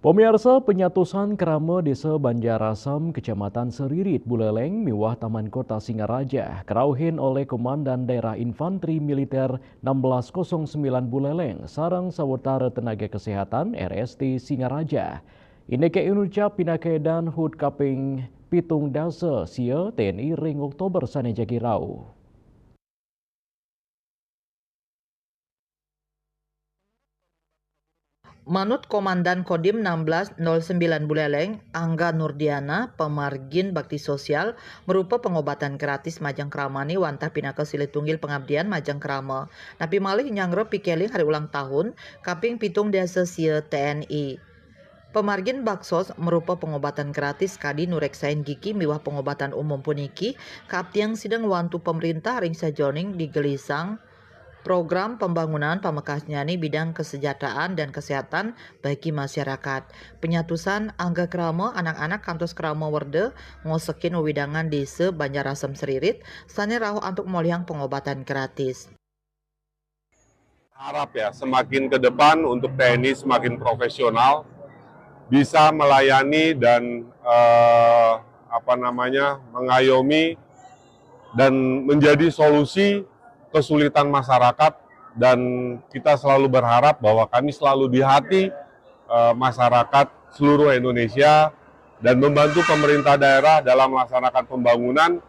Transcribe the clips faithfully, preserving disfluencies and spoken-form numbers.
Pemirsa, penyatusan krama Desa Banjarasem, Kecamatan Seririt, Buleleng, miwah Taman Kota Singaraja, kerauhin oleh Komandan Daerah Infanteri Militer enam belas kosong sembilan Buleleng, sareng sawetara tenaga kesehatan R S T Singaraja. Inike inucap pinaka edan hut kaping pitung dasa sia T N I ring Oktober sane jagi rauh. Manut Komandan Kodim enam belas nol sembilan Buleleng, Angga Nurdiana, pamargin bakti sosial marupa pangobatan gratis majeng kramane wantah pinaka silih tunggil pangabdian majeng krama. Napi malih nyanggra pikeling hari ulang tahun kaping pitung dasa sia T N I. Pamargin baksos marupa pangobatan gratis kadi nureksain gigi miwah pangobatan umum puniki kaaptiang sida ngwantu pamarintah ring sajeroning digelisang program pembangunan pamekasnyane bidang kesejahteraan dan kesehatan bagi masyarakat. Penyatusan angga krama anak-anak kantos krama werda ngosekin wewidangan Desa Banjarasem Seririt sane rauh antuk molihang pangobatan gratis. Harap ya, semakin ke depan untuk T N I semakin profesional, bisa melayani dan eh, apa namanya mengayomi dan menjadi solusi kesulitan masyarakat, dan kita selalu berharap bahwa kami selalu di hati eh, masyarakat seluruh Indonesia dan membantu pemerintah daerah dalam melaksanakan pembangunan,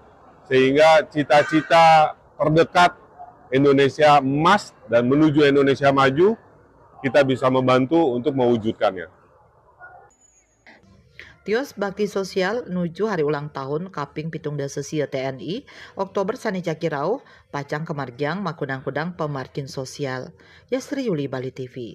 sehingga cita-cita terdekat Indonesia emas dan menuju Indonesia maju, kita bisa membantu untuk mewujudkannya. Tios bakti sosial nuju hari ulang tahun kaping pitung dasa sia T N I, Oktober sane jagi rauh, pacang kamargiang makudang-kudang pamargin sosial. Yasri Yuli, Bali T V.